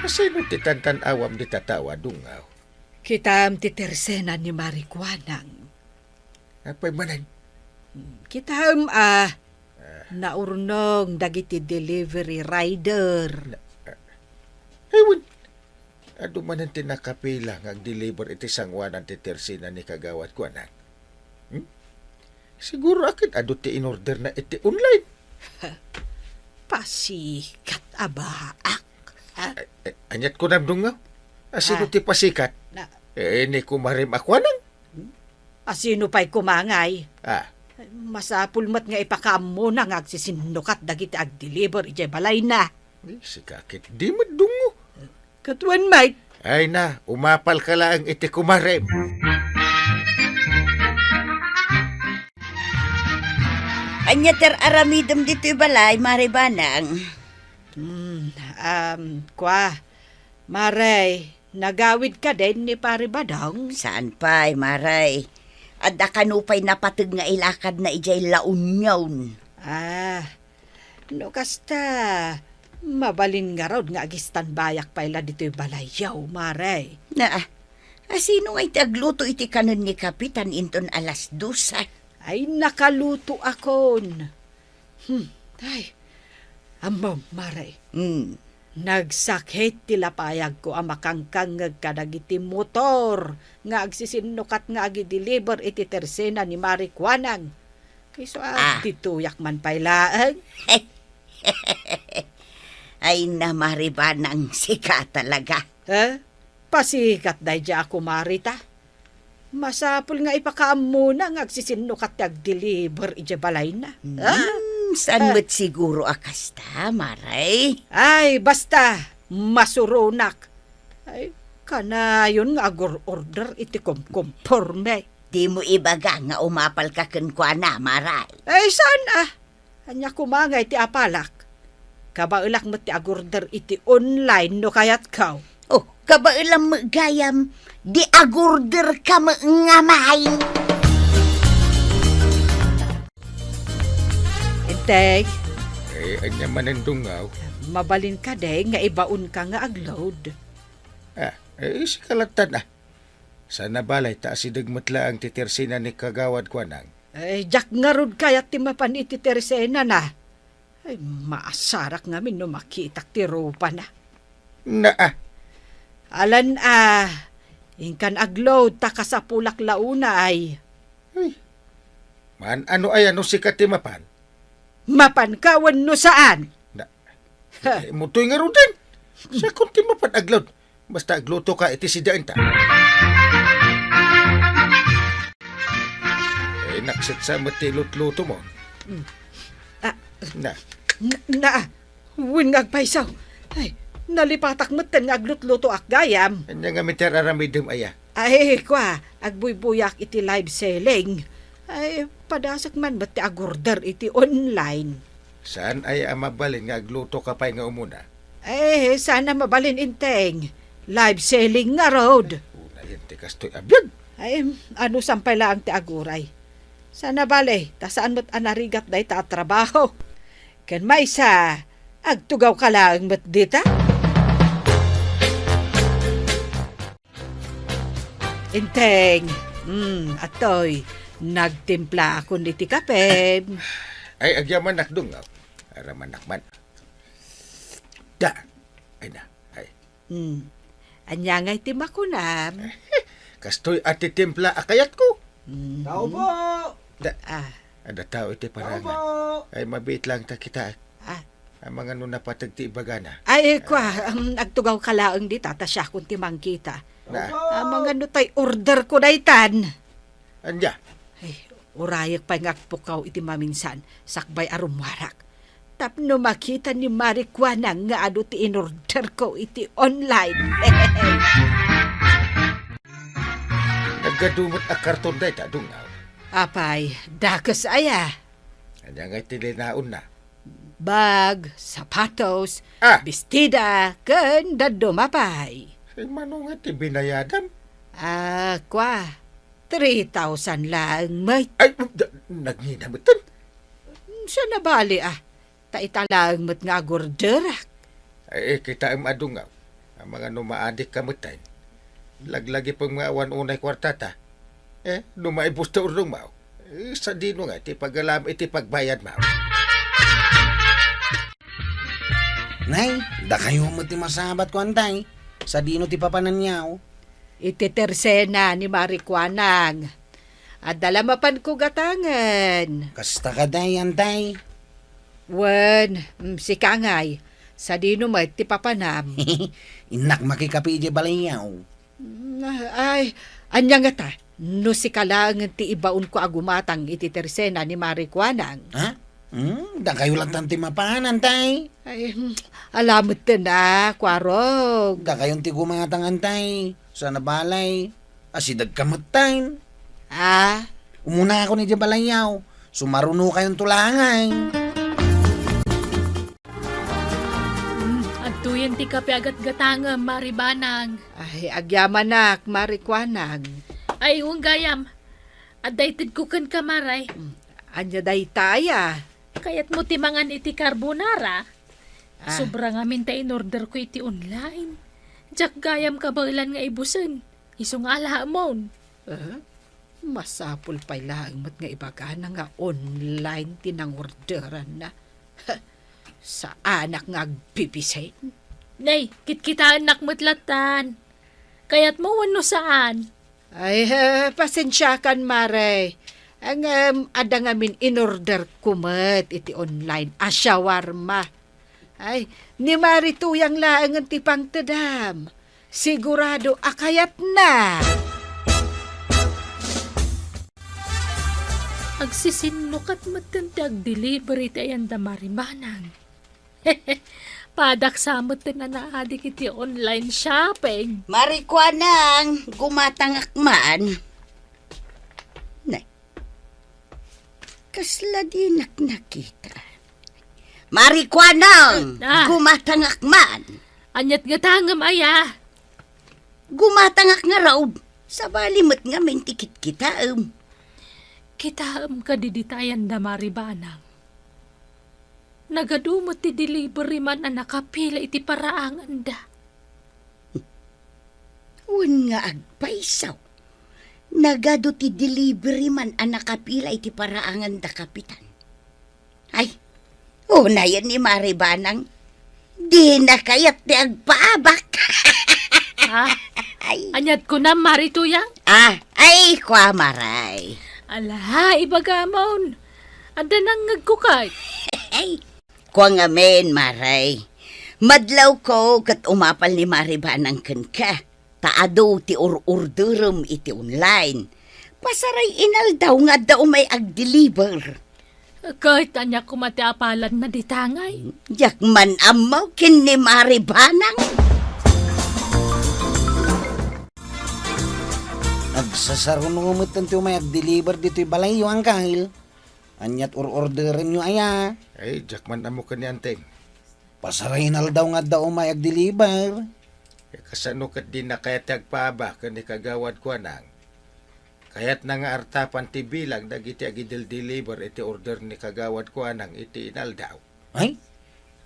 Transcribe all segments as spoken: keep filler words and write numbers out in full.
Sino ti tantan-awam dita tao a dungaw? Kitam ti tersena ni Mari Kuanang. Apay manen? Kitam a naurnong dagiti delivery rider. Na, ah, ay, wen. Adu manen ti nakapila nga agdeliver iti sangoanan ti tersena ni Kagawad Kuanang. Hmm? Siguro a ket adu ti inorderna iti online. Pasikat a baak. Ay, ay, aniat kunam dungaw? Asino Ah. ti pasikat? Na- Eh, ni kumarem a Kuanang? Asino pay kumangay? Ah. Masapul met nga ipakaammona nga agsisinnukat dagiti agdeliver idiay balayna. Ay, sika ket di met dungo. Ket wen met. Ay na, umapalka laeng iti kumarem. Ania ti ar-aramidem ditoy balay, Mare Banang? Hmm, um, kua, Mare, nagawid kadin ni Pare Badong? Saan pay, Mare. Adda kano pay napateg nga ilakadna idiay La Union. Ah, no kasta, mabalin ngarud nga agistanbayak pay la ditoy balayyo, Mare. Na, asino nga iti agluto iti kanen ni Kapitan inton alas dos? Ay, nakaluto akon. Hmm, ay, ammom, Mare. Hmm. Nagsakit ti lapayagko a makangkangngeg kadagiti motor nga agsisinnukat nga agideliver iti tersena ni Mare Kuanang. Isu a Ah. ditoyak man pay laeng. Ay, na, Mare Banang, sika talaga. Eh? Pasikat daydiay a kumari ta. Masapul nga ipakaammona nga agsisinnukat ti agdeliver idiay balayna. Hmm, Ah? saan Ah. met siguro a kasta, Mare? Ay, basta, masuronak. Ay, kanayon nga agur-order iti kumkumporme. Dimo ibaga nga umapalka kenkuana, Mare. Ay, saan, ah? Ania koma nga iti apalak? Kabaelak met ti agorder iti online no kayatko. Oh, kabaelam met gayam, di agorderka met ngamay. Integ. Eh, ania manen dungaw? Mabalin kadi nga ibaonka nga agload? Ah, eh, sika latta, ah. Saan a bale ta asideg met laeng ti tersena ni Kagawad Kuanang. Eh, diak ngarud kayat ti mapan iti tersenana. Ay, maasarak ngamin no makitak ti rupana. Naa. Alan a, inkan agload ta kasapulak la unay. Ay. Man-ano aya no sika ti mapan? Mapanka wenno saan? Na, Ha. eh, mutoy ngaruden. Siakon ti mapan agload. Basta aglutoka iti sidaenta. Eh, naksitsa met ti lutluto mo. Mm. Ah. Na. N-, na, wen nga agpayso. Ay, nalipatak metten nga aglutlutoak gayam. Ania ngamin ti ar-aramidem aya? Ay, kua, agbuybuyak iti live selling. Ay, padasek man met ti agorder iti online. Saan aya a mabalin nga aglutoka pay nga umuna? Eh, saan a mabalin, Inteng. Live selling ngarud. Unayen ti kastoy a biag. Ay, anusan pay laeng ti aguray. Saan a bale, ta saan met a narigat dayta a trabaho. Ken maysa, agtugawka laeng met dita. Inteng, hmm, atoy, nagtimplaakon iti kape. Ay, agyamanak, Dungaw. Aramanak man. Da. Ay na. Ay. Hmm. Ania ngay ti makunam? Kastoy a ti timpla a kayatko. Hmm. Tao po! Da. Ah. Adda tao iti parangan. Tao po! Ay, mabiit lang ta kita. Ah. Amangan no napateg ti ibagana. Ay, kua, um, agtugawka laeng dita, ta siakon ti mangkita. Na. Amangan no tay order ko daytan. Ania? Ay, urayek pay nga agpukaw iti maminsan, sakbay a rummuarak. Tapno makita ni Mari Kuanang nga adu ti inorder ko iti online. Nagadu met a karton dayta, Dungaw. Apay, dakes aya? Ania ngay ti linaonna? Bag, sapatos, Ah! bestida, ken dadduma pay. Say mano nga ti binayadam? Ah, kua, three thousand laeng met. Ay, da-, nagngina metten. Saan a bale, ah. Ta ita laeng met nga agorderak. Ay, kitaem a Dungaw. Amangan no maadikka metten. Laglagipem nga awan unay kuartata. Eh, no maibus ti urnongmo, eh, sadino nga ti pagalam iti pagbayadmo? Nay, dakayo met ti masabatko, Antay. Sadino ti papananyo? Iti tersena ni Mari Kuanang. Adda la mapanko gatangen. Kasta kadi, Antay? Wen, mm, sika ngay, sadino met ti papanam? Innak makikape idiay balayyo. Mm, ay, ania ngata, no sika laengen ti ibaonko a gumatang iti tersena ni Mari Kuanang? Ha? Hmm, dakayo latta ti mapan, Antay. Ay, hmm, ala metten a, Kuarog. Dakayon ti gumatang, Antay. Sana balay, asidegka metten. Ah? Umunakon idiay balayyo. Sumarunokayonto laeng. Hmm, adtoyen ti kape a gatgatangem, Mari Banang. Ay, agyamanak, Mari Kuanang. Ay, wen gayam. Adda itedko kenka, Mari. Hmm, ania dayta aya? Kayatmo ti mangan iti carbonara? Ah. Sobra ngamin ta inorderko iti online. Diak gayam kabaelan nga ibusen. Isu nga alaemon. Eh? Masapul pay laeng met nga ibagana nga online ti nangorderanna. Saanak nga agbibisin. Nay, kitkitaennak met lattan. Kayatmo wenno saan? Ay, eh, pasensiakan, Mari. Ngem, adda ngamin inorderko met iti online a shawarma. Ay, ni Mari Tuyang laengen ti pangtedam. Sigurado a kayatna. Agsisinukat metten ti agdeliver iti ayan da Mari Banang. Padak sa metten a naadik iti online shopping. Mari Kuanang, gumatangak man. Nay, kasla dinak nakita. Mari Kuanang, ah, gumatangak man. Aniat gatangem aya? Gumatangak ngarud. Sabali met ngamin ti kitkitaem. Kitaem kadi dita ayan da Mari Banang. Nagadu met ti delivery man a nakapila iti paraanganda. Wen nga agpayso, nagadu ti delivery man a nakapila iti paraanganda, Kapitan. Ay, unayen ni Mari Banang, dina kayat ti agpaabak. Ah, ay. Aniat kunam, Mari Tuyang? Ah, ay, kua, Mari. Ala, ibagamon. Adda nangngegko kay. Ay, kua ngamin, Mari. Madlawko ket umapal ni Mari Banang kenka. Ta adu ti or-orderem iti online. Pasaray inaldaw nga adda umay agdeliver. Ket ania koma ti apalanna dita ngay? Diak man ammo ken ni Mari Banang. Agsasaruno metten ti umay agdeliver ditoy balayyo, Angkel. Aniat or-orderenyo aya? Ay, diak man ammo ken ni Anteng. Pasaray inaldaw nga adda umay agdeliver. Eh, kasano ket dina kayat ti agpaabak ken ni Kagawad Kuanang? Kayatna nga artapan ti bilang dagiti agideldeliver iti order ni Kagawad Kuanang iti inaldaw. Ay,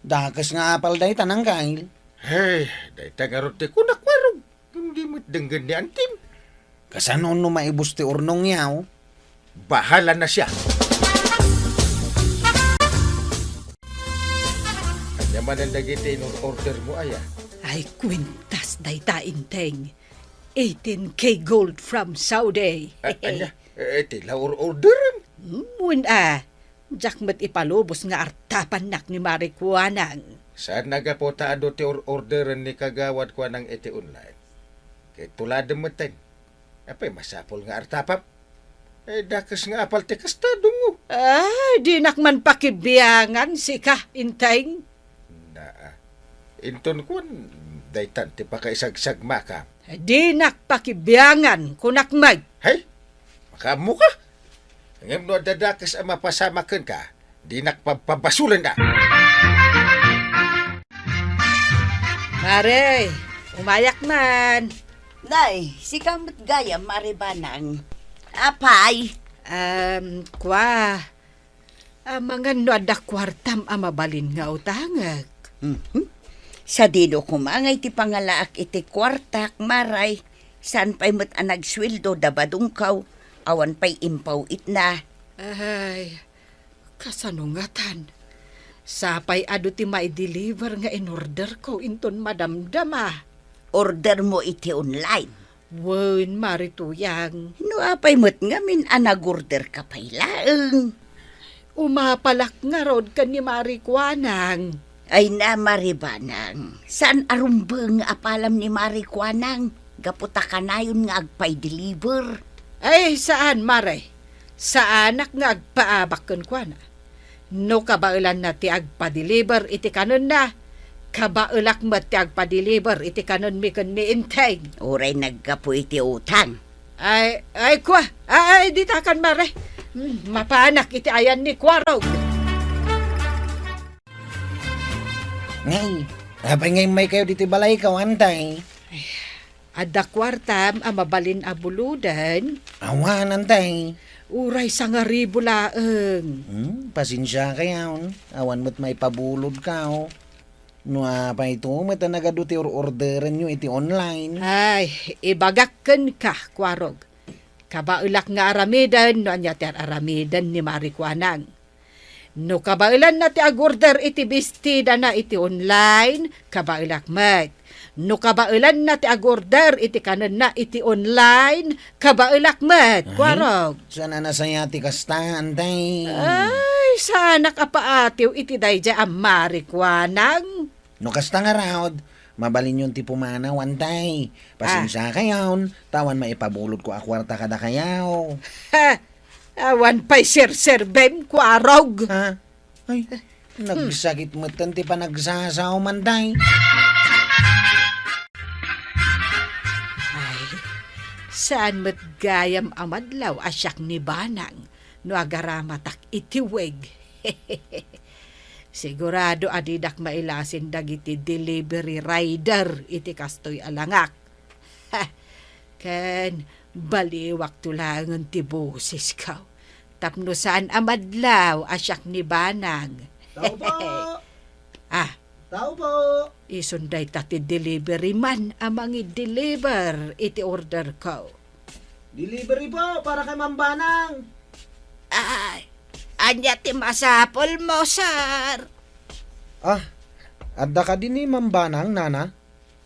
dakes nga apal dayta, Angkel. Hey, dayta ngarud ti kunak, Warog. Ngem di met denggen ni Antim. Kasano no maibus ti urnongyo? Bahala na siya. Ania manen dagiti inor-ordermo aya? Ay, kwintas dayta, Inteng. Eighteen K gold from Saudi. A-, ania? Eh, ti la or-orderem? Hmm, wen a. Diak met ipalubos nga artapannak ni Mari Kuanang. Saan a gapu ta adu ti or-orderen ni Kagawad Kuanang iti online? Ket tuladem metten. Apay masapul nga artapam? Eh, dakes nga apal ti kasta, dungo. Ay, dinak man pakibiangan, sika, Inteng. Naa. Inton kuan, daytan ti pakaisagsagmaka. Dinak pakibiangan, kunak met. Hay, makaammo ka. Ngem no adda dakes a mapasamak kenka, dinak pabpabasolenda. Mare, umayak man. Nay, sika met gayam, Mare Banang. Apay? Um, kua, amangan no adda kuartam a mabalin nga utangek. Mhm. Sadino koma nga iti pangalaak iti kuartak, Maray, saan pay met a nagsueldo da badongkaw, awan pay impaw-itna. Ay, kasano ngatan? Sapay adu ti maideliver nga inorderko inton madamdama. Ordermo iti online? Wen, Mari Tuyang. No apay met ngamin a nagorderka pay laeng? Umapalak ngarud ken ni Mari Kuanang. Ay na, Mari Banang, saan a rumbeng nga apalam ni Mari Kuanang gapu ta kanayon nga agpa-deliver? Ay, saan, Mare. Saanak nga agpaabak kenkuana. No kabaelanna ti agpa-deliver iti kanenna, kabaelak met ti agpa-deliver iti kanenmi ken ni Enteng. Uray naggapu iti utang. Ay, ay, kua. Ay, ditakan, Mare. Hmm, mapanak iti ayan ni Kuarog. Nay, apay nga immaykayo ditoy balayko, Antay? Adda kuartam a mabalin a buloden? Awan, Antay. Uray sangaribu laeng. Hmm, pasensiakayon. Awan met maipabulodko. No apay to met a nagadu ti or-orderenyo iti online? Ay, ibagak kenka, Kuarog. Kabaelak nga aramiden no ania ti ar-aramiden ni Mari Kuanang. No kabaelanna ti agorder iti bestidana iti online, kabaelak met. No kabaelanna ti agorder iti kanenna iti online, kabaelak met, Ay, Kuarog. Saan a nasaya ti kasta, Antay? Ay, saanak a paatiw iti daydiay a Mari Kuanang. No kasta ngarud, mabalinyon ti pumanaw, Antay. Ah. Pasensiakayon, ta awan maipabulodko a kuarta kadakayo. Ha! Awan pay serserbem, Kuarog. Ha? Ay, hmm, nagsakit metten ti panagsasaom, Antay. Ay, saan met gayam a madlaw a siak ni Banang no agaramatak iti wig. Sigurado a didak mailasin dagiti delivery rider iti kastoy a langak. Ha! Ken baliwakto laengen ti bosesko tapno saan a madlaw a siak ni Banang. Tao po! Ah. Tao po! Isun dayta ti delivery man a mangi-deliver iti orderko. Delivery po para kay Ma'am Banang. Ay, ania ti masapulmo, sir? Ah, adda kadi ni Ma'am Banang, nana?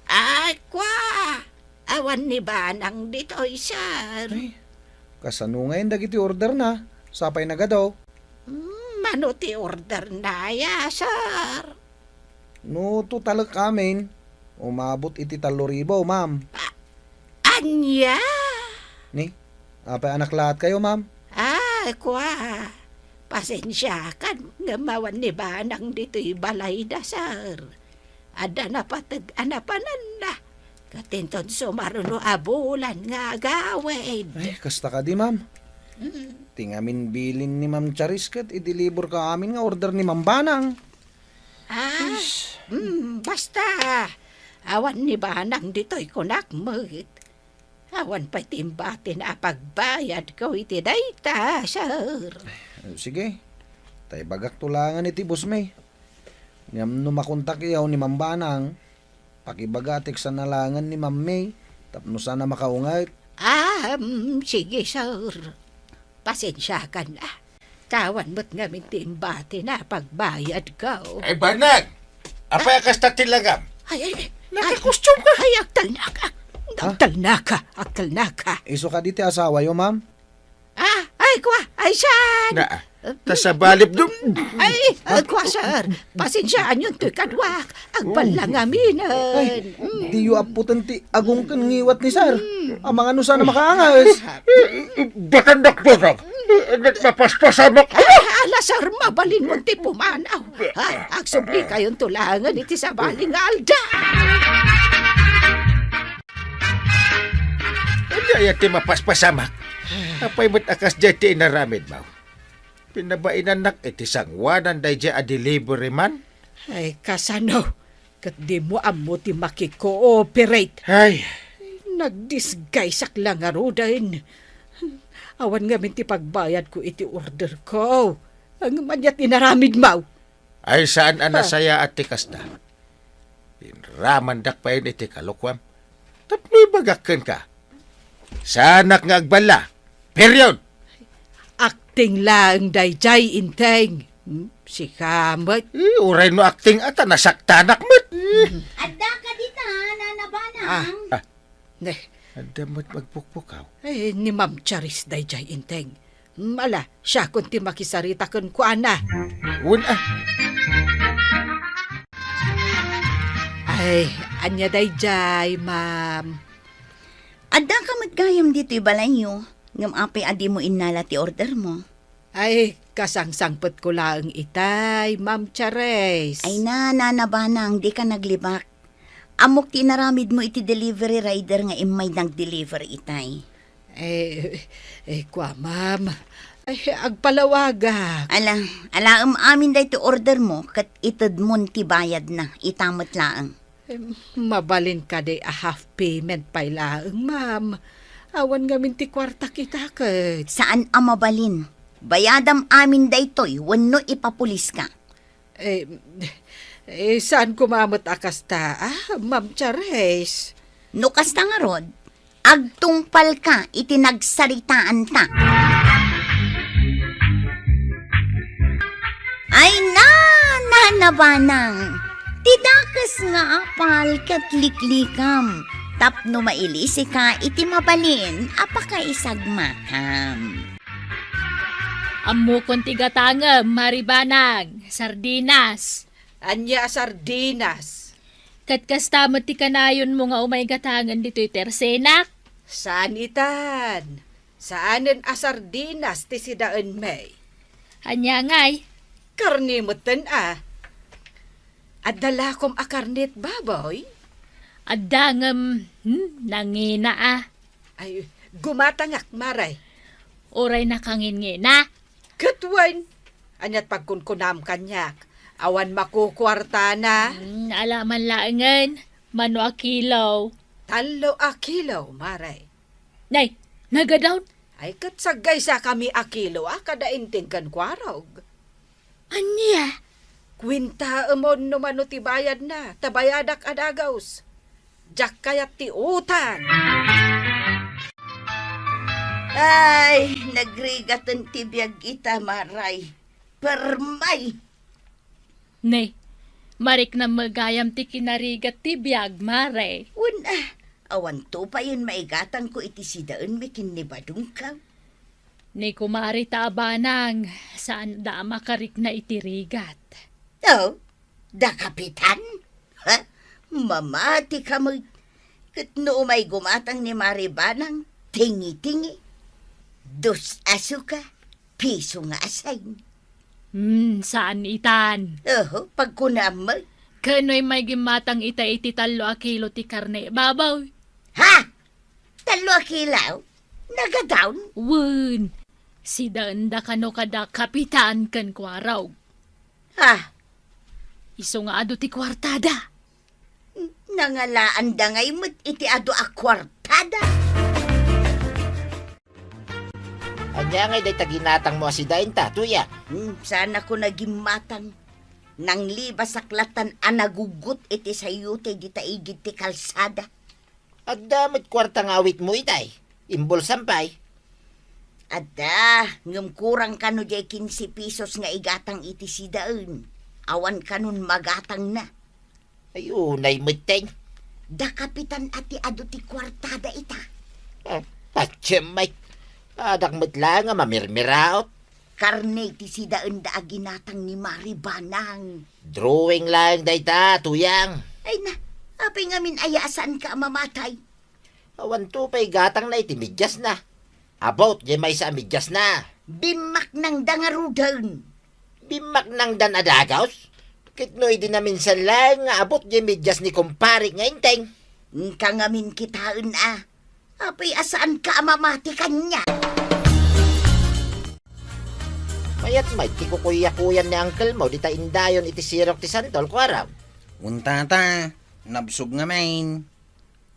Ay, kua! Awan ni Banang ditoy, sir. Ay, kasano ngayen dagiti orderna? Sapay nagadu. Hmm, mano ti orderna aya, sir? No totalek amin, umabot iti tallo ribu, ma'am. A-, ania? Ni, apay a naklaatkayo, ma'am? Ay, kua. Pasensiakan, ngem awan ni Banang ditoy balayda, sir. Adda napateg a napananna. Ket inton sumaruno a bulan nga agawid. Ay, kasta kadi, ma'am. Mm. Ti ngamin bilin ni Ma'am Charis ket ideliverko amin nga order ni Ma'am Banang. Ah, mm, basta, awan ni Banang ditoy kunak met. Awan pay ti imbatina a pagbayadko iti dayta, sir. Sige, ta ibagakto laengen iti boss mi. Ngem no makontakyo ni Ma'am Banang, pakibaga a teksanna laengen ni Ma'am May tapno saan a makaunget. Ah, mm, sige, sir. Pasensiakan, ah. Ta awan met ngamin ti imbatina a pagbayadko. Ay, Banang! Apay a kasta ti langam? Ay, ay, ay. Nakakostume ka? Ay, agtalnaka. Ha? Agtalnaka, agtalnaka. Isu kadi ti asawayo, ma'am? Ah, ay, kua, ay, saan? Na, ta sabali dum. Ay, ay, kua, sir. Pasensiaanyon toy kaduak. Agballangaminen. Ay, mm, diyo appoten ti agong ken ngiwat ni sir. Mm. Amangan no saan a makaanges. Batandak, Banang. Nagpapaspasamak. Ah, ala, sir, mabalinmo ti pumanaw. Ah, agsublikayon to laengen iti sabali nga aldaw. Ania aya ti mapaspasamak? Apay met a kasdiay ti inaramidmo? Pinabainannak iti sangoanan daydiay a delivery man. Ay, kasano? Ket dimo ammo ti makikooperate. Ay. Nagdisguiseak la ngaruden. Awan ngamin ti pagbayadko iti orderko. Ngem ania ti inaramidmo? Ay, saan a nasayaat ti kasta. Inramandak payen iti kalokuam. Tapno ibagak kenka, saanak nga agballa. Period! Acting laeng daydiay, Enteng. Hmm, sika met. Eh, uray no acting ata, nasaktanak met. Eh. Adda ka dita, Nana Banang. Ah, ah. Ne. Adda met agpukpukaw. Eh, ni Ma'am Charis daydiay, Enteng. Hmm, ala, siakon ti makisarita kenkuana. Wen, ah. Ay, ania daydiay, ma'am? Adda ka met gayam ditoy balayyo, ngem apay a dimo innala ti ordermo? Ay, kasangsangpetko laeng itay, Ma'am Charis. Ay na, Nana Banang, dika naglibak. Ammok ti inaramidmo iti delivery rider nga immay nag-deliver itay. Eh, eh, kua, ma'am. Ay, agpalawagak. Ala, alaem amin daytoy ordermo ket itedmon ti bayadna, ita met laeng. Em, mabalin kadi a half payment pay laeng, ma'am? Awan ngamin ti kuartak ita ket. Saan a mabalin. Bayadam amin daytoy wenno ipapuliska. Eh, eh, saan koma met a kasta, ah, Ma'am Charis? No kasta ngarud, agtungpalka iti nagsaritaanta. Ay na, Nana Banang, ti dakes nga apal ket liklikam tapno mailisika iti mabalin a pakaisagmakam. Ammokon ti gatangem, Mari Banang, sardinas. Ania a sardinas? Ket kasta met ti kanayonmo nga umay gatangen ditoy tersenak? Saan itan. Saanen a sardinas ti sidaenmi. Ania ngay? Karne metten a. Adda lakom a karne ti baboy? Adda ngem, hmm, nangina a. Ay, gumatangak, Mare. Uray nakangingina? Ket wen, aniat pagkunkunam kaniak? Awan makukuartana? Hmm, ala man laengen. Mano a kilo? Tallo a kilo, Mare. Nay, nagadawn? Ay, ket saggaysakami a kilo a kada Enteng ken Kuarog. Ania? Kuentaemon no mano ti bayadna, ta bayadak a dagus. Diak kayat ti utang. Ay, nagrigaten ti biag ita, Maray. Permay! Ne, mariknam met gayam ti kinarigat ti biag, Mare. Wen, ah, awanto payen maigatangko iti sidaenmi ken ni Badongko. Ni Kumare ta a Banang, saanda a makarikna iti rigat. Oh, da Kapitan? Ha? Mamati ka met. Ket no umay gumatang ni Mare Banang, tingi-tingi. Dos a suka, piso nga asin. Hmm, saan itan. Oho, pagkunam met. Ken no umay gimmatang ita iti tallo a kilo ti karne baboy? Ha? Tallo a kilo? Nagadawn? Wen, sidaenda kano kada Kapitan ken Kuarog. Ah. Isu nga adu ti kuartada. Nangalaanda ngay met iti adu a kuartada. Ania ngay dayta ginatangmo a sidaenta, Tuyang? Hmm, saanakon a gimmatang. Nanglibasak lattan a nagugot iti sayote dita igid ti kalsada. Adda met kuarta nga awitmo itay. Imbulsam pay. Adda, ngem kurang kano diay kinse pesos nga igatang iti sidaen. Awan kanon magatangna. Ay, unay metten. Da Kapitan a ti adu ti kuartada ita. Ah, patiem met. Adak met laeng a mamirmiraot. Karne ti sidaenda a ginatang ni Mare Banang. Drawing laeng dayta, Tuyang. Ay na, apay ngamin aya a saanka a mamatay? Awanto pay gatangna iti mediasna. Abut diay maysa a mediasna. Bimmaknangda ngaruden. Bimmaknangdan a dagus? Ket no idi naminsan laeng nga abut diay medias ni kumpare nga Enteng. Inka ngamin kitaen a. Apay a saanka a mamati kaniak? Mayat met ti kukuyakuyan ni uncle mo dita indayon iti sirok ti santol, Kuarog. Wen tata, nabsog ngamin.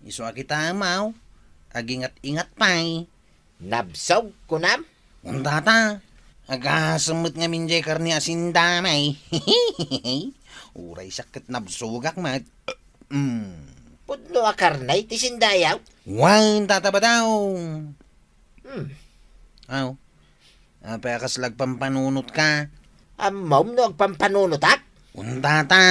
Isu a kitaem, aw, agingat-ingat pay. Nabsog, kunam? Wen tata, agasem met ngamin diay karne a sindamay. Uray siak ket nabsogak met. Hmm. Pudno a karne ti sindayaw? Wen, Tata Badaw. Hmm. Aw. Apay a kasla agpampanunotka? Ammom no agpampanunotak? Wen, Tata.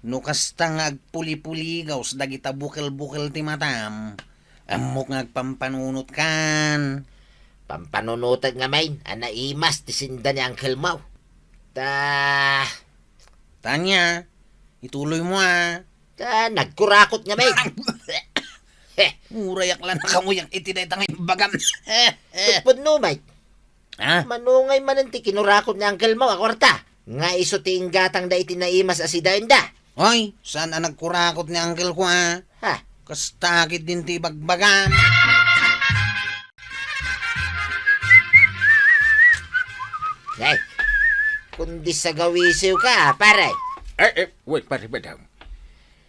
No kasta nga agpuli-puligaws dagita bukel-bukel ti matam, ammok nga agpampanunotkan. Pampanunotek ngamin a naimas ti sinda ni angkelmo. Ta, Tania, ituloymo, a. Ta, nagkurakot ngamin. Heh. Uray ak la nakamuyak iti dayta nga imbagam. Pudno, Mike. Ha? Mano ngay manen ti kinurakot ni angkelmo a kuarta nga isu ti inggatangda iti naimas a sidaenda? Oy, saan a nagkurakot ni angkelko, a? Ha? Kasta ketdin ti ibagbagam. Ay, kundi sagawisiwka, pare. Eh, eh, wait, pare, madam.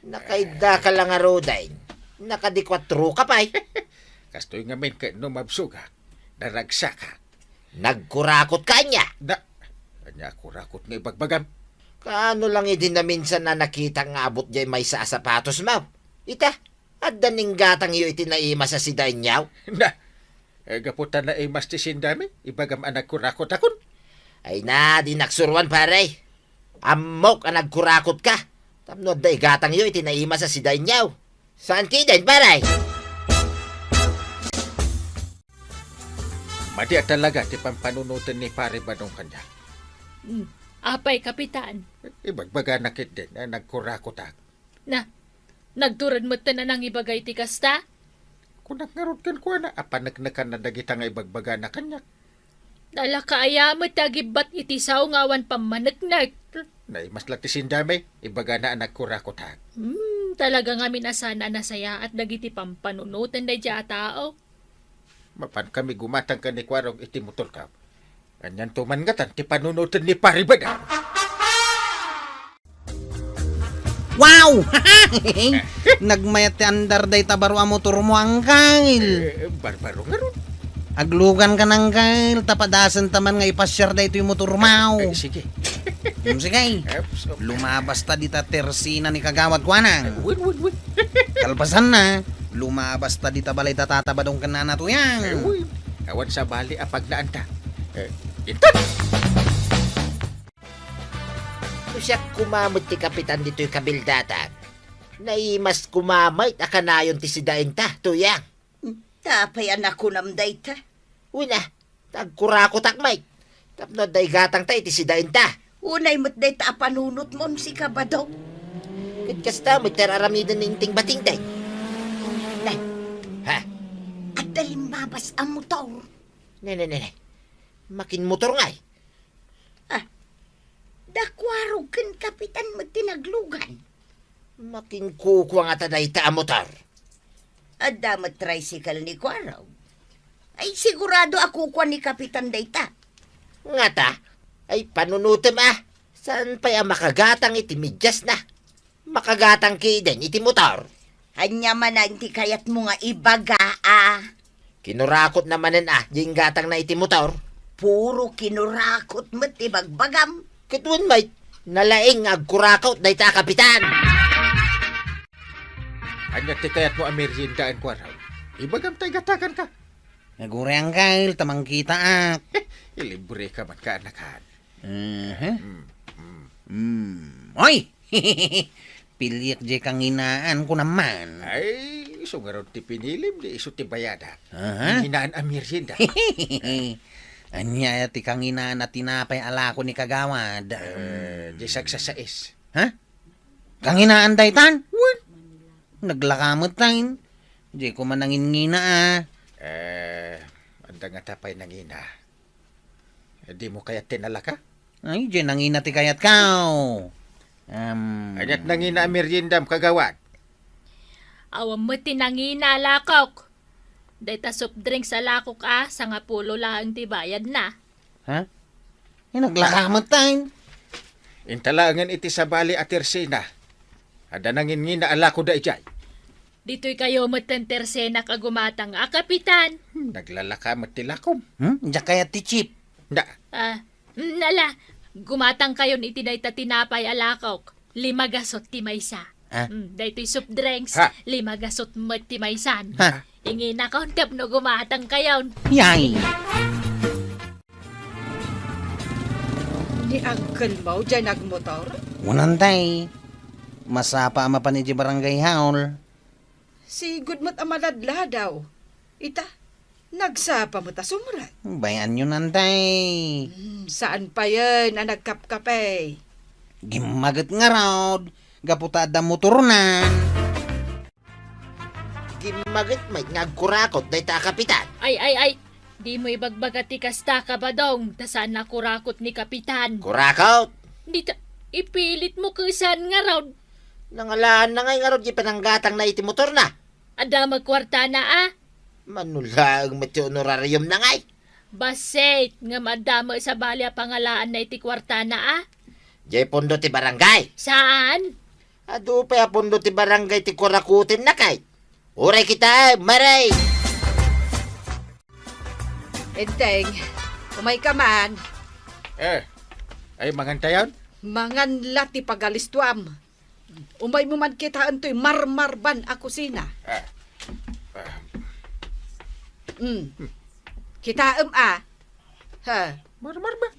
Nakaidda ka la ngaruden. Nakadikuatro ka pay. Kastoy ngamin ket no mabsogak, naragsakak. Nagkurakot ka ania? Da, ania a kurakot nga ibagbagam? Kaano lang idi naminsan a nakitak nga abut diay maysa a sapatosmo? Ita, adda ni inggatangyo iti naimas a sidaenyo? Na, eh, gapu ta naimas ti sindami, ibagam a nagkurakotakon. Ay na, di naksuroan, pare. Ammok a nagkurakotka. Tapno adda igatangyo iti naimas a sidaenyo. Saan ketdin, pare? Madi a talaga ti pampanunoten ni Pare Badong kaniak. Hmm. Apay, Kapitan? Ibagbagana ketdin a nagkurakotak. Na, nagtured metten a nangibaga iti kasta? Kunak ngarud kenkuana a paneknekanna dagita nga ibagbagana kaniak. Nalaka aya met ti agibbat iti sao nga awan pammaneknek. Naimas la ti sindami, ibagana a nagkurakotak. Hmm, talaga ngamin a saan a nasayaat dagiti pampanunoten daydiay a tao. Mapankami gumatang ken ni Kuarog iti motorko. Anianto man ngatan ti panunoten ni Pare Badong? Wow! Nagmayat ti andar dayta baro a motormo, Angkel. Eh, barbaro ngarud. Aglugankan, Angkel, ta padasenta man nga ipasiar daytoy motormo. Eh, sige. Hmm, sige. Eps, op. Lumabasta dita tersina ni Kagawad kuana. Eh, wen, wen, wen. Kalpasanna, lumabasta dita balay da Tata Badong ken Nana Tuyang. Eh, wen. Awan sabali a pagnaanta. Eh, intan! No siak koma met ti kapitan ditoy kabildatan, naimas koma met a kanayon ti sidaenta, Tuyang. Ta apay a nakunam dayta? Wen a, ta agkurakotak met. Tapno adda igatangta iti sidaenta. Unay met dayta a panunotmo, sika, Badong. Ket kasta met ti ar-aramiden ni Inting Batingdeng. Nay. Ha? Adda limmabas a motor. Ne, ne, ne, ne. Makinmotor ngay. Ah, da Kuarog ken Kapitan met ti naglugan. Makinkukua ngata dayta a motor. Adda met tricycle ni Kuarog. Ay, sigurado a kukua ni Kapitan dayta. Ngata, ay panunotem a, saan pay a makagatang iti mediasna? Makagatang ketdin iti motor. Ania manen ti kayatmo nga ibaga, a? Kinurakotna manen a, di inggatangna iti motor. Puro kinurakot met ti bagbagam. Ket wen met, nalaing nga agkurakot dayta a kapitan. Ania ti kayatmo a meriendaen, Kuarog? Ibagam ta igataganka. Aguray, Angkel, ta mangkitaak. Ilibreka man, kaanakan. Mhm. Mm, mm. Mm. Oy! Piliek diay kanginaan, kunam man. Ay, isu ngarud ti pinilim, di isu ti bayadak. Aha. Kanginaan a merienda. Ania ti kanginaan a tinapay a lako ni Kagawad? Eh, di sagsasais. Ha? Kanginaan daytan? Wen. Naglaka met tayen. Di ko man nangingina, a. Eh, adda ngata pay nangina. Dimo kayat ti nalaka? Ay, di nangina ti kayatko. Um, Aniat nangina a meriendam, Kagawad? Awan met ti nangina a lakok. Dayta soft drinks a lakok a, sangapulo laeng ti bayadna. Ha? Ay, naglaka met tayen. Inta laengen iti sabali a tersena. Adda nangingina a lako daydiay. Ditoy kayo met ten tersenak a gumatang a kapitan. Hmm, naglalaka met ti lakom. Hmm? Diak kayat ti chip. Da. Ah, mm, ala, gumatang kayon iti dayta tinapay a lakok. Lima gasot ti maysa. Ah? Hmm, daytoy soft drinks, ha? Lima gasut met ti maysan. Ha? Inginakon tapno gumatangkayon. Yay! Ni uncle mo, diay nagmotor? Wen, tay. Masapa a mapan idiay barangay hall. Sigud met a maladladaw. Ita, nagsapa met a sumrek. Bay-anyo, tay. Hmm, saan payen a nagkapkape? Gimmaget ngarud, gapu ta adda motornan. Gimmaget met nga agkurakot dayta a kapitan. Ay, ay, ay. Dimo ibagbaga ti kasta, Kabadong, ta saan a kurakot ni kapitan. Kurakot? Dita, ipilitmo kesan ngarud. Nangalaanna ngay ngarud ti pananggatangna iti motorna. Adda met kuartana, a? Mano laeng met ti honorariumna ngay? Bassit, ngem adda met sabali a pangalaanna iti kuartana, a? Diay pondo ti barangay. Saan? Adu pay a pondo ti barangay ti kurakutenna kay. Uray kita, maray! Enteng, umayka man. Eh, ay, mangantayon? Mangan la ti pagalistuam. Umaymo man kitaen toy marmarban a kusina. Ah. Ah. Mm. Kitaem a. Ha. Marmarban?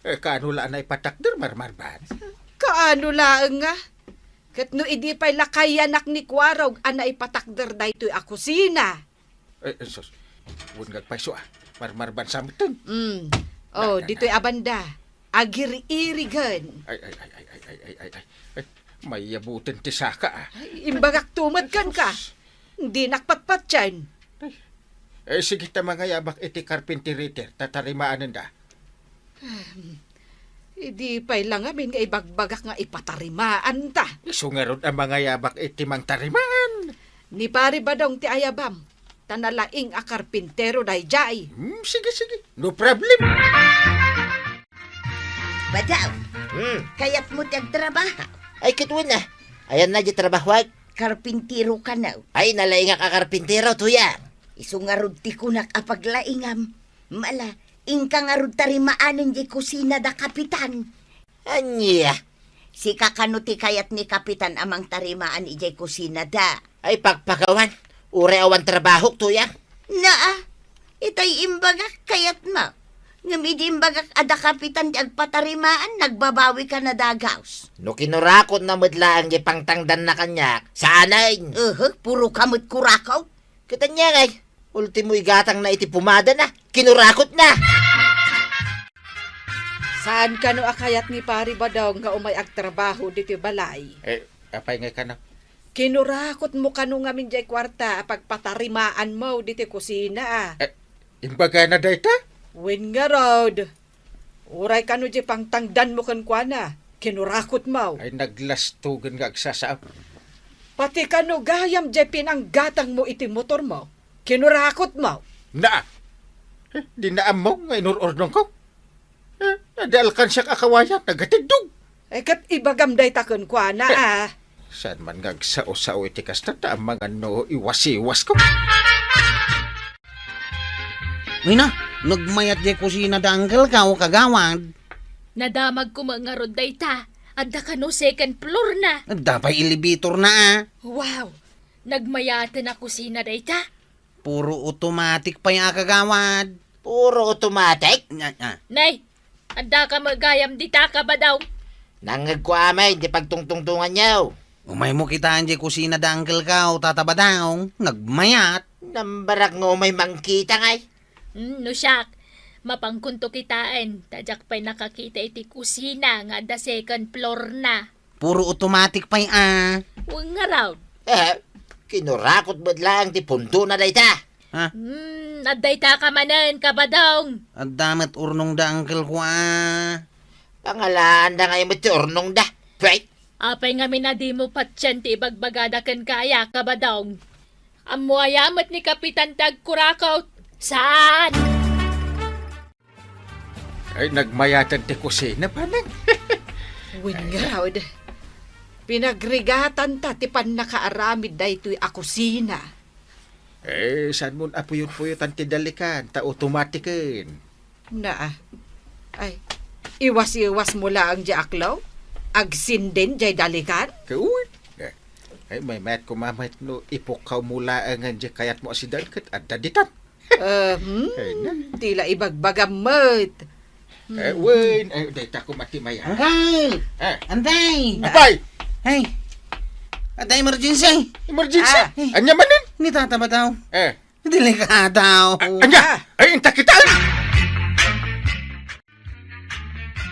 Eh, kaano la a naipatakder, marmarban? Kaano laeng nga? Ket no idi pay la kayanak ni Kuarog a naipatakder daytoy a kusina. Eh, eh, sus. Wen nga agpayso, a. Marmarban sa metten. Mm. Oh, na, na, ditoy na. A banda. Agir-irigen. Ay, ay, ay. Ay, mayabuten ti saka, a. Ay, imbagak tumet kenka. Sus. Dinak patpatien. Ay. Eh, sige ta mangayabak iti carpentry ta tarimaanenda. Ahem. Idi pay la ngamin nga ibagbagak nga ipatarimaanta. Isu ngarud a mangayabak iti mangtarimaan. Ni Pari Badong ti ayabam, ta nalaing a karpintero daydiay. Hmm, sige, sige. No problem. Badong, hmm, kayatmo ti agtrabaho? Ay, ket wen a. Ayanna di trabahoak? Karpintero kano? Ay, nalaingak a karpintero, tuya. Isu ngarud ti kunak a paglaingam. Mala, inka ngarud tarimaanen diay kusina da Kapitan. Ania? Sika kano ti kayat ni Kapitan a mangtarimaan idiay kusina da? Ay, pagpagawan. Uray awan trabahok, tuya. Naa, itay imbagak kayatmo. Ngem idi imbagak a da Kapitan ti agpatarimaan, nagbabawika na dagus. No kinurakotna met laeng diay pangtangdanna kaniak, saanen. Ehe, puro ka met kurakot. Ket ania ngay? Ultimo igatangna iti pumadana, kinurakotna. Saan kano a kayat ni Pari Badong nga umay agtrabaho ditoy balay? Eh, apay ngay kano? Kinurakotmo kano ngamin diay kuarta a pagpatarimaanmo ditoy kusina, a. Eh, imbagana dayta? Wen ngarud. Uray kano diay pangtangdanmo kenkuana, kinurakotmo. Ay, naglastugen nga agsasaap. Pati kano gayam diay pinanggatangmo iti motormo, kinurakotmo. Naa! Eh, di naammo nga inur-urnongko? Eh, adda alkansiak a kawayan, nagatiddog. Eh, ket ibagam dayta kenkuana, eh, a. Saan man nga agsao-sao iti kasta, ta amangan no iwasiwasko. Ay na, nagmayat diay kusina da uncle ko, kagawad. Nadamag koma ngarud dayta. Adda kano second floor na. Adda pay elevator na, a. Wow! Nagmayaten a kusina dayta. Puro automatic pay a, kagawad. Puro automatic? Nya, nya. Nay, adda ka met gayam dita, Kabadong? Nangngegko amin ti pagtungtungtunganyo. Umaymo kitaen diay kusina da uncle ko, Tata Badong. Nagmayat. Nambarak nga umay mangkita ngay. Hmm, no siak, mapankonto kitaen, ta diak pay nakakita iti kusina nga adda second floor na. Puro automatic pay a. Wen ngarud. Eh, kinurakot met laeng ti pundona dayta. Ha? Hmm, adda dayta ka manen, Kabadong. Adda met urnongda, uncle ko, a. Pangalaanda ngay met ti urnongda. Pay. Apay ngamin a dimo patien ti ibagbagada kenka aya, Kabadong? Ammo aya met ni Kapitan ti agkurakot? Saan? Ay, nagmayaten ti kusina, Panang. Wen ngarud, pinagrigatanta ti pannakaaramid daytoy a kusina. Eh, saan mon a puyot-puyotan ti dalikan, ta automatiken. Naa. Ay, iwas-iwasmo laeng diay aklo? Agsinden diay dalikan? Kaun. Eh, Ay, maymayat koma met no ipukkaw mo laengen diay kayatmo a sidaen ket adda ditan. Eh, hmm, Ay, na. Ti la ibagbagam met. Eh, wen, eh, dayta koma ti mayat. Uncle! Eh. Anday! Apay! Hey! Adda emergency! Emergency? Ah. Ania manen? Ni Tata Badaw. Eh. Delikado. Ah, ania? Ah. Ay, inta kitaen!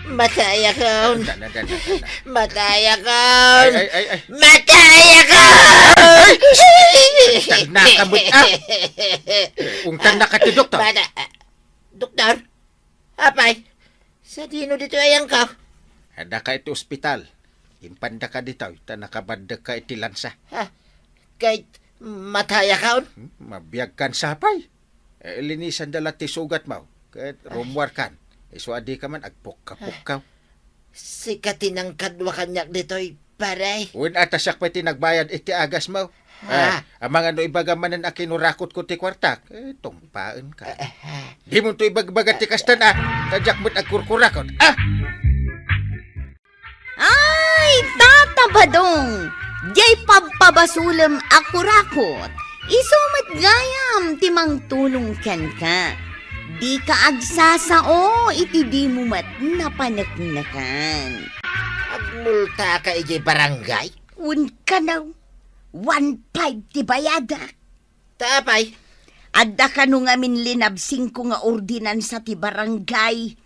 Matayakon! Anda, anda, anda, anda. Matayakon! Ay, ay, ay, ay. Matayakon! Ay! Ungtan na ka met, ah. Ungtan na ka ti doktor. Bada-, ah, doktor? Apay, sadino ditoy ayanko? Adda ka iti ospital. Impanda ka ditoy, ta nakabaddek ka iti lansa. Ha? Kay matayakon? Hmm, mabiag kan sapay. Eh, linisanda la ti sugatmo, ket Ay. rummuarkan. Isu a dika man agpukka-pukkaw. Sika ti nangkadua kaniak ditoy, pare. Wen, a ta siak pay ti nagbayad iti agasmo. Ha? Eh, amangan no ibagam manen a kinurakotko ti kuartak, eh, tungpaenka. Eh, eh, eh. Dimonto ibagbaga ti kastan, ah. Ta diak met agkurkurakot, ah! Ay, Tata Badong! Diay pabpabasolem a kurakot, isu met gayam ti mangtulong kenka. Dika agsasao iti dimo met napaneknekan. Agmultaka idiay barangay? Wen kano, one five ti bayadak. Ta apay? Adda kano ngamin linabsingko nga ordinansa ti barangay.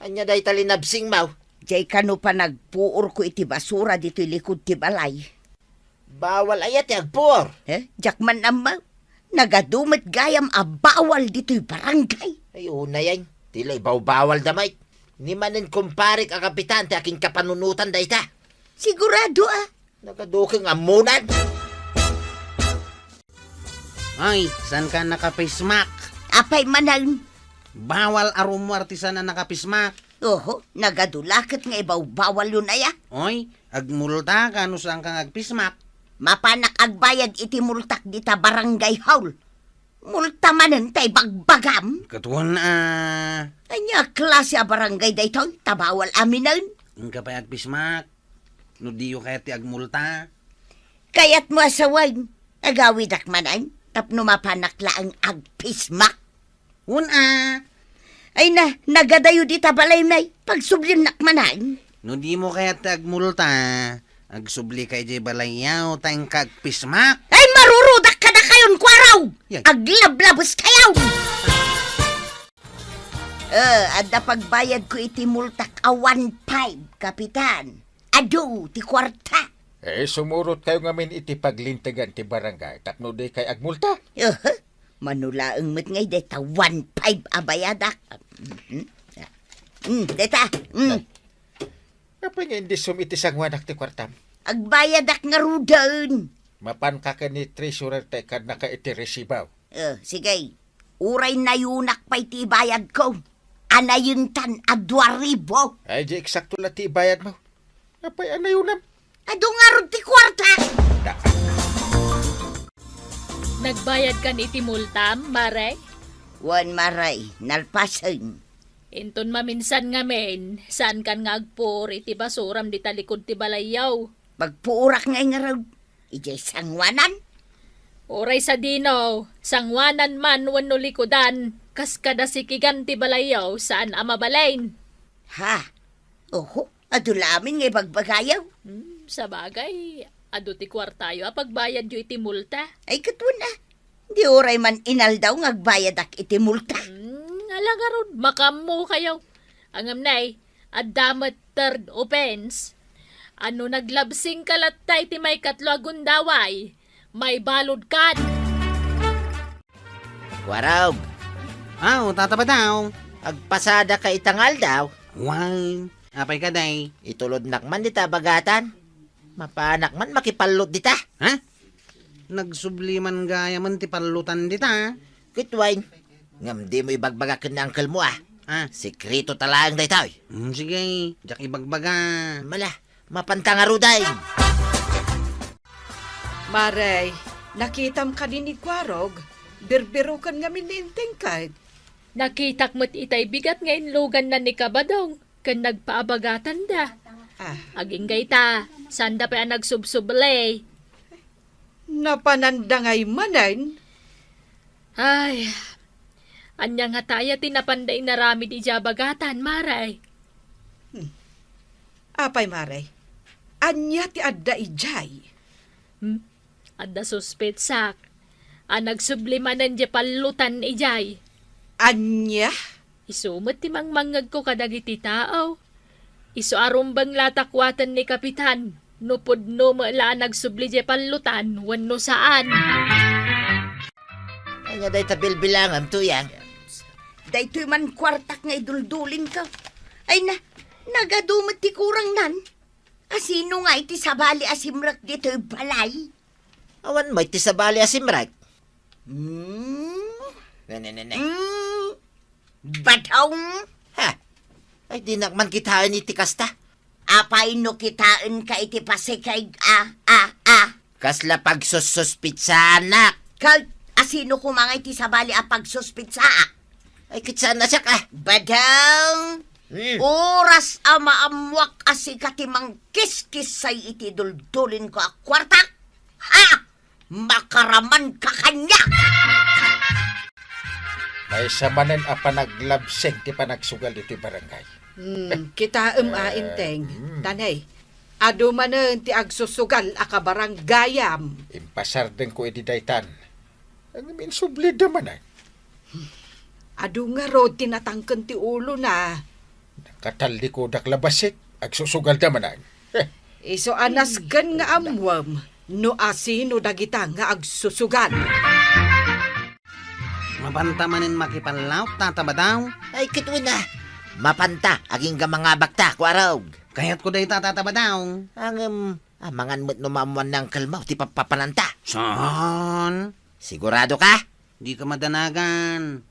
Ania dayta linabsingmo? Diay kano panagpuorko iti basura ditoy likud ti balay. Bawal aya ti agpuor? Eh, diak man ammo. Nagadu met gayam a bawal ditoy barangay. Ay, unayen. Ti la ibawbawalda met. Ni manen kumparek a kapitan ti akinkapanunotan dayta. Sigurado, ah. Nagadu ken ammonan. Ay, saan ka naka-face mask? Apay manen? Bawal a rummuar ti saan a naka-face mask. Oho, nagadu la ket nga ibawbawalyon aya. Oy, agmulta ka no saan ka nga ag-face mask. Mapanak agbayad iti multak dita barangay hall. Multa manen ta ibagbagam? Ket wen a. Ania a klase a barangay daytoy? Ta bawal aminen. Inka pay ag-face mask. No diyo kayat ti agmulta. Kayatmo a sawen, agawidak manen, tapno mapanak laeng ag-face mask. Wen a. Ay na, nagadayo dita balay, may. Pagsubliennak manen. No dimo kayat ti agmulta, agsubli ka idiay balayyo, ta inka ag-face mask. Ay, marurudak kadakayon, kuarog! Yay. Aglablabes kayo! Eh, adda pagbayadko iti multak a one five, Kapitan. Adu ti kuarta. Eh, sumurot kayo ngamin iti paglintegan ti barangay tapno di kay agmulta. Aha. Mano laeng met ngay deta one five a bayadak. Mhm. Mm, deta. Mm. Apay nga indisom iti sanguanak ti kuartam? Agbayadak ngaruden. Mapan ka ken ni treasurer ta ikkadnaka iti resibo. Eh, sige. Uray nayunak pay ti ibayadko. Anayentan a dua ribu. Ay, di eksakto la ti ibayadmo. Apay a nayunam? Adu ngarud ti kuarta. Nagbayad kan iti multam, Mare? Wen, Mare, nalpasen. Inton maminsan ngamin, saan kan nga agpuor iti basuram dita likud ti balayyo? Pagpuorak ngay ngarud, idiay sanguanan. Uray sadino, sanguanan man wenno likudan, kas kada sikigan ti balayyo, saan a mabalin. Ha? Oho, adu la amin nga ibagbagayo. Hmm, sabagay, adu ti kuartayo a pagbayadyo iti multa. Ay, ket wen a. Di uray man inaldaw nga agbayadak iti multa. Hmm, ala ngarud, makaammo kayo. Ngem nay, adda met third offense. Ano naglabsing ka latta iti maikatlo a gundaway? Maibalud kan. Warog. Aw, Tata Badaw. Agpasada ka ita nga aldaw? Wen, apay kadi? Itulodnak man dita bagatan. Mapanak man makipallot dita. Ha? Nagsubli man gayamen ti pallotan dita. Ket wen, ngem dimo ibagbaga ken ni uncle mo, a. Ah. Sekreto ta laeng daytoy. Hmm, sige, diak ibagbaga. Mala, mapanta ngaruden. Mare, nakitam kadi ni Kuarog? Birbiroken ngamin ni Enteng ket. Nakitak met itay bigat nga inluganna ni Kabadong ken nagpaabagatanda. Ah. Agingga ita, saanda pay a nagsubsubli. Napananda ngay manen? Ay, ania ngata aya ti napanda inaramid idiay bagatan, Mare? Hmm. Apay, Mare? Ania ti adda idiay? Hmm? Adda suspetsak a nagsubli manen diay pallotan idiay. Ania? Isu met ti mangmangngegko kadagiti tao. Isu a rumbeng la ta kuaten ni Kapitan no pudno met la a nagsubli diay pallotan wenno saan. Ania dayta bilbilangem, Tuyang? Daytoy man kuartak nga iduldulinko. Ay na, nagadu met ti kurangnan. Asino nga iti sabali a simrek ditoy balay? Awan met ti sabali a simrek. Hmm? Ne, ne, ne, ne. Hmm? Badong? Ha? Ay, dinak man kitaen iti kasta. Apay no kitaenka iti pasikeg a, a, a? Kasla pagsussuspitsaanak. Ket asino koma nga iti sabali a pagsuspitsaa? Ay, ket saan a siak, a. Badong, Hmm. oras a maammuak a sika ti mangkiskissay iti duldulinko a kuarta. Ha! Makaramanka kaniak! Maysa manen a panaglabsing ti panagsugal iti barangay. Hmm, kitaem a, Eh, Enteng. hmm. Tanay, adu manen ti agsusugal a kabarangayam. Impasardengko idi daytan. Ngem insublida manen. Adu ngarud ti natangken ti ulona. Katalikodak la bassit, agsusugalda manen. Heh. Isu a nasken nga ammuem no asino dagita nga agsusugal. Mapanta manen makipallaot, Tata Badaw? Ay, ket wen a. Mapanta, agingga mangabakta, Kuarog. Kayatko dayta, Tata Badaw. Ngem, amangan met no maammuan ni Uncle Mau ti pappapananta. Saan? Sigurado ka? Dika madanagan.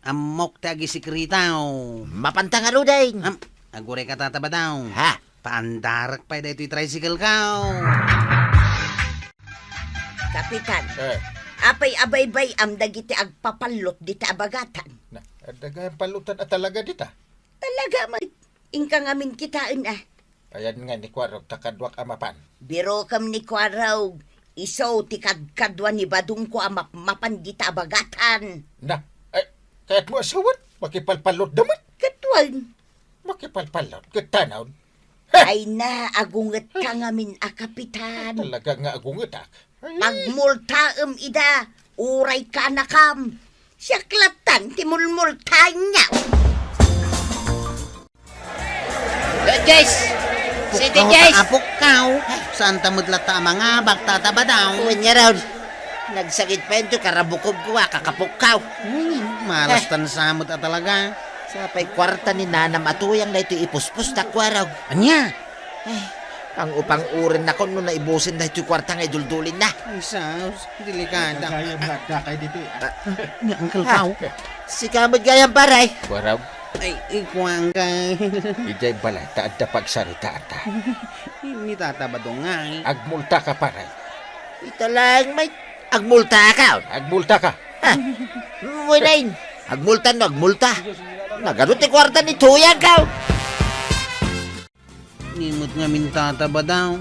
Ammok ti agisekretaw. Mapanta ngaruden. Am, agurayka, Tata Badaw. Ha? Paandarek pay daytoy tricycle-ko. Kapitan, Eh. apay a baybay-am dagiti agpapallot dita a bagatan? Na, adda gayam pallotan a talaga dita? Talaga met. Inka ngamin kitaen a. Ayan nga ni Kuarog ta kaduak a mapan. Birokem ni Kuarog, isu ti kadkadua ni Badongko a mapmapan dita a bagatan. Na, ay, kayatmo a sawen, makipalpallotda met. Ket wen. Makipalpallot, ket tanaw. Heh! Ay na, agungetka ngamin a kapitan. Talaga nga agungetak. Ay. Pagmultaem ida, uray kanakam. Siak lattan ti mulmultaenyo. Eh, Jess! Siti Pukkaw, Jess! Apukkaw. Saan ta met latta a mangabak, Tata Badaw? Wen ngarud. Nagsakit pa yun, karabukobko a kakapukkaw. Uy, malastan sa met a talaga. Sapay kuarta ni nanam a Tuyang daytoy ipuspos ta Kuarog. Ania? Ay, pang-upang-uren nakon no naibusen daytoy kuarta nga iduldulinna. Ay, sus, delikada. Gayam nga adda kay ditoy, ah. Ah, ni Uncle Pao. Sika met gayam, pare. Kuarog. Ay, ikuan ka. Idiay balay ta adda pagsaritaanta. Ni Tata Badong nga, eh. Agmultaka, pare. Ita laeng met, agmultaka. Agmultaka. Ha? Wen a, agmulta no agmulta. Nagadu ti kuarta ni Tuyang, kaw. Ni met ngamin, Tata Badaw.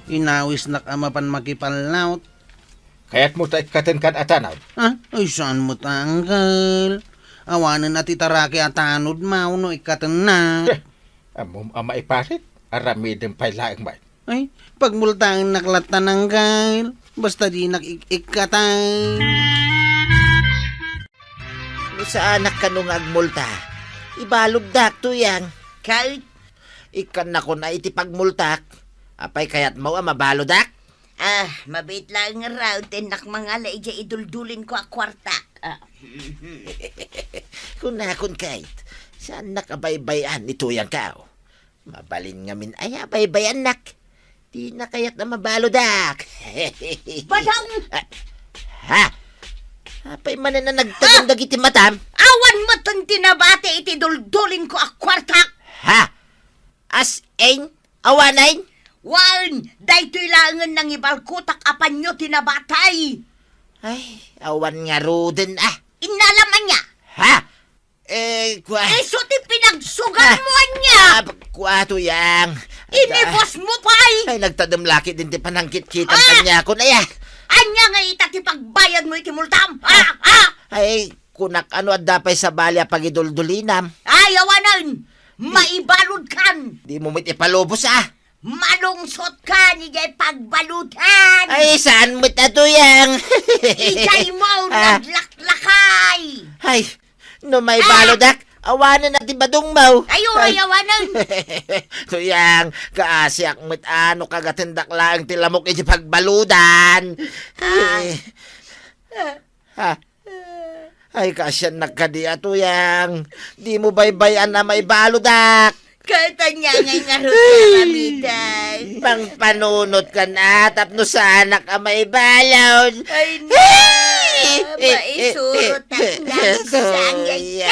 Inawisnak a mapan makipallaot. Kayatmo ta ikkatenkan a tanaw? Ah, ay, saan met, Uncle? Awanen a ti taraki a tanod mao no ikkatenna. Eh, ammom a maiparit, aramidem pay laeng met. Ay, pagmultaennak lattan, Uncle. Basta dinak ik-ikkatan. No saanak kano nga agmulta, ibaluddak, Tuyang. Kay? Ikkannakon a iti pagmultak. Apay kayatmo a mabaludak? Ah, mabiit laeng ngarud ti innak mangala idiay iduldulinko a kuarta. Ah. Kunakon kayat, saannak a baybay-an ni Tuyang, kaw. Mabalin ngamin aya a baybay-annak. Dina kayat a mabaludak. Badang! Ah, ha? Apay manen a nagtagem dagiti matam? Awan metten ti nabati iti duldulinko a kuarta. Ha? As in? Awanen? Wen, daytoy laengen nangibalkotak a panyo ti nabati. Ay, awan ngaruden, ah. Innalam ania? Ha? Eh, kua. Isu ti pinagsugarmo ania? Ah, kua, Tuyang. Inibosmo pay. Ay, nagtadem la ketdin ti panangkitkitam kaniakon, aya. Ania ngay ita ti pagbayadmo iti multam? Ah! Ah! Ay, kunak, ano adda pay sabali a pagiduldulinam? Ay, awanen! Maibaludkan! Dimo met ipalubos, ah! Malungsotkan idiay pagbaludan! Ay, saan met a, Tuyang? Idiay mo, ah, naglaklakay! Ay, no maibaludak, awanen a ti badongmo. Ay, uray, awanen. Tuyang, kaasiak met a no kagatendak laeng ti lamok iti pagbaludan. Ah. Eh. Ah. Ay, kaasiannak kadi a, Tuyang. Dimo baybay-an a maibaludak. Ket ania ngay ngarud ti aramidek? Mangpanunotkan a tapno saanak a maibalud. Ay, na, maisurotak na sangit.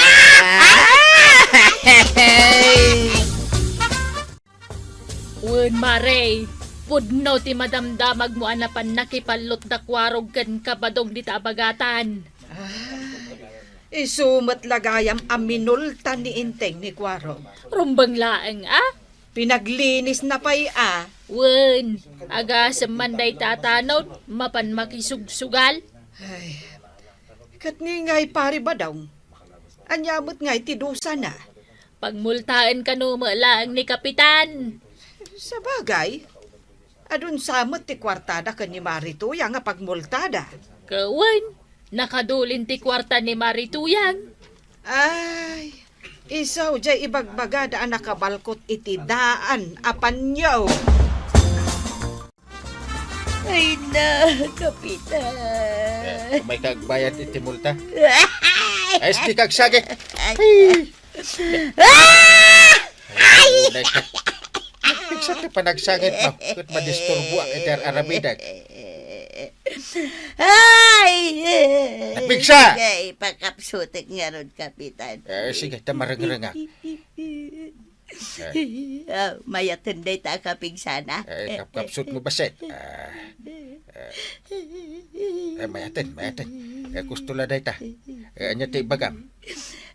Wen, Mare, pudno ti madamdamagmo a napan nakipallot da Kuarog ken Kabadong dita a bagatan. Ah, isu met la gayam a minulta ni Enteng ni Kuarog. Rumbeng laeng, a? Pinaglinisna pay, a? Wen, agasem man dayta a tanod, mapan makisugsugal. Ay, ket ni ngay Pari Badong, ania met ngay ti dusana? Pagmultaen kano met laeng ni Kapitan. Sabagay, adun sa met ti kuartada ken ni Mari Tuyang a pagmultada. Ket wen, nakadulin ti kuarta ni Mari Tuyang. Ay, isu diay ibagbagada a nakabalkot iti daan a panyo. Ay na, Kapitan. Eh, umayka agbayad iti multa. Ay, dika agsangit. Ay. Ay. Ay, ay, ay. Pigsa ti panagsangitmo, ket madisturboak iti ar-aramidek. Ay. Napigsa! Ay, pakapsutek ngarud, Kapitan. Eh, sige, ta marengrengak. Eh. Ah, mayaten dayta a kapigsana. Eh, kapkapsutmo bassit. Ah, eh, eh, mayaten, mayaten. Eh, gusto la dayta. Eh, ania ti ibagam?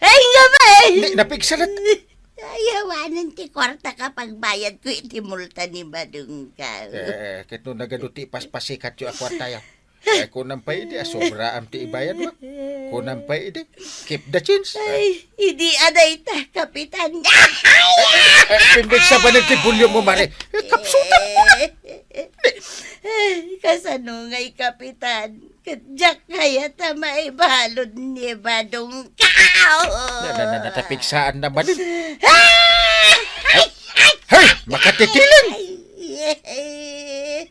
Ay, nga ba, eh? Di, napigsa lat. Ay, awanen ti kuarta a pagbayadko iti multa ni Badongko. Eh, ket no nagadu ti ipaspasikatyo a kuartayo. Eh, kunam pay idi a sobraam ti ibayadmo. Kunam pay idi, keep the change. Ay, idi a dayta, Kapitan. Eh, eh, eh, pimbigsa banen ti volume mo, Mare. Eh, kapsutak mo. Eh, kasano ngay, Kapitan? Ket diak kayat a maibalud ni Badongko. Na, na, na, natapigsaan na manen. Ah! Ay! Ay! Hey! Makatitiling! Ay!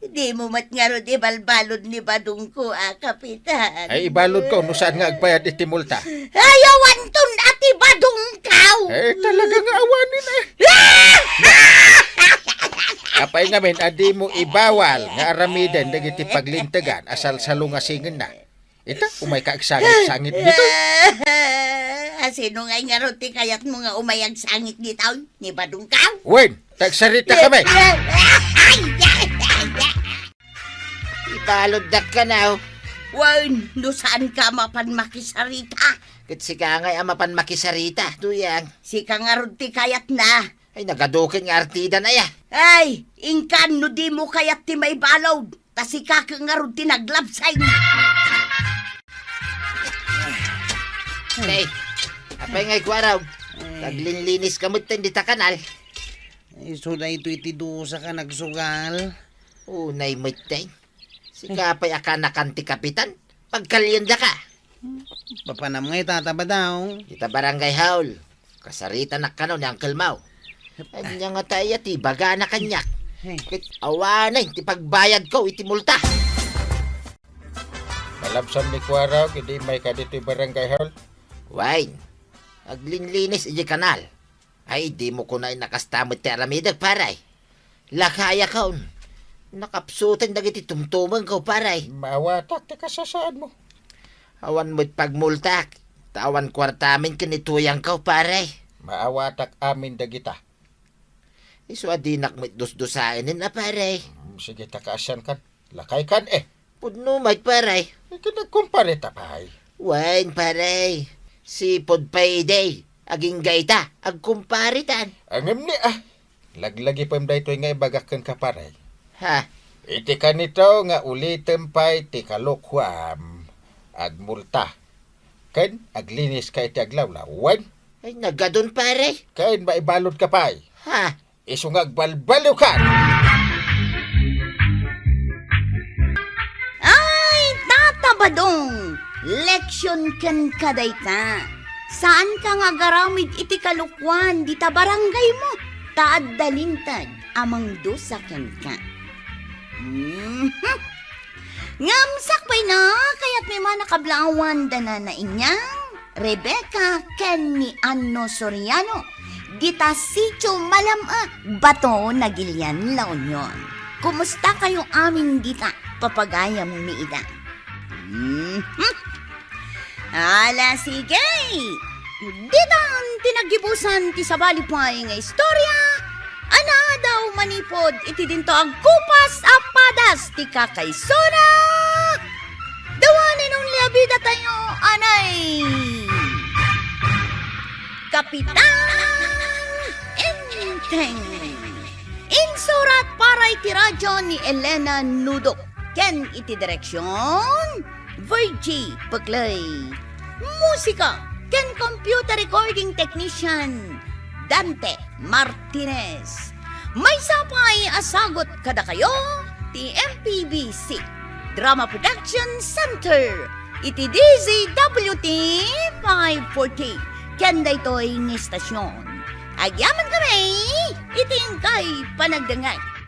Dimo met ngarud ibalbalud ni Badongko a, Kapitan. Ay, ibaludko no saan nga agbayad iti multa. Ay, awanton a ti Badongko! Eh, talaga nga awanen, eh. Apay ngamin a dimo ibawal nga aramiden dagiti paglintegan a salsalungasingenna? Ita, umayka agsangit-sangit ditoy. A, sino ngay ngarud ti kayatmo nga umay agsangit ditoy? Ni Badongko? Wen, ta agsarita kami. Ibaluddak kano. Wen, no saanka a mapan makisarita. Ket sika ngay a mapan makisarita, Tuyang. Sika ngarud ti kayatna. Ay, nagaduken nga artidan aya. Ay, inkan no dimo kayat ti maibalud, ta sika ket ngarud ti naglabsay. Nay, apay ngay Kuarog? Ay. Naglinlinis ka met ten dita kanal. Isu daytoy ti dusaka nagsugal. Unay met ten. Sika pay a kanakan ti kapitan, pagkaliendaka. Papanam ngay, Tata Badong? Ita barangay hall. Kasaritanak kano ni Uncle Mau. Ania ngata aya ti ibagana kaniak? Hey. Ket awanen ti pagbayadko iti multa. Malabsan ni Kuarog, idi mayka ditoy barangay hall? Wen, aglinlinis idiay kanal. Ay, dimo kunay a kasta met ti aramidek, pare. Lakayakon. Nakapsuten dagiti tumtumengko, pare. Maawatak ti kasasaadmo. Awan met pagmultak. Ta awan kuartamin ken ni Tuyangko, pare. Maawatak amin dagita. Isu a dinak met dusdusaenen a, pare. Hmm, sige, ta kaasiankan. Lakaykan, eh. Pudno met, pare. Ket nagkumpare ta pay. Wen, pare. Sipud pay idi. Agingga ita, agkumparetan. Ngem ni, ah. Laglagipem daytoy nga ibagak kenka, pare. Ha? Iti kanito nga ulitem pay ti kalokuam, agmulta. Ken agliniska iti aglawlaw. Wen? Ay, nagadun, pare. Ken maibaludka pay. Ha? Isu nga agbalbaliwka. Ay, Tata Badong! Leksion kenka dayta. Saanka nga agaramid iti kalokuan dita barangaymo, ta adda linteg a mangdusa kenka. Mhm. Ngem sakbayna, kayatmi man a kablaawan da Nana Inyang, Rebecca, ken ni Anno Soriano, dita Sitio Malam-e, Bato, Nagilian, La Union. Kumusta kayo amin dita? Papagayam mi ida. Mhm. Ala, sige! Ditan ti naggibusan ti sabali pay nga istorya, a naadaw manipud iti dinto agkupas a padas ti kakaisuna, the one and only a bidatayo, anay, Kapitan Enteng. Insurat para iti radyo ni Elena Nudok ken iti direksion, Virgie Peclay. Musika ken computer recording technician, Dante Martinez. Maysa pay a sagut kadakayo ti M P B C Drama Production Center iti D Z W T five forty ken daytoy nga istasyon. Agyaman kami iti inkay panagdengngeg.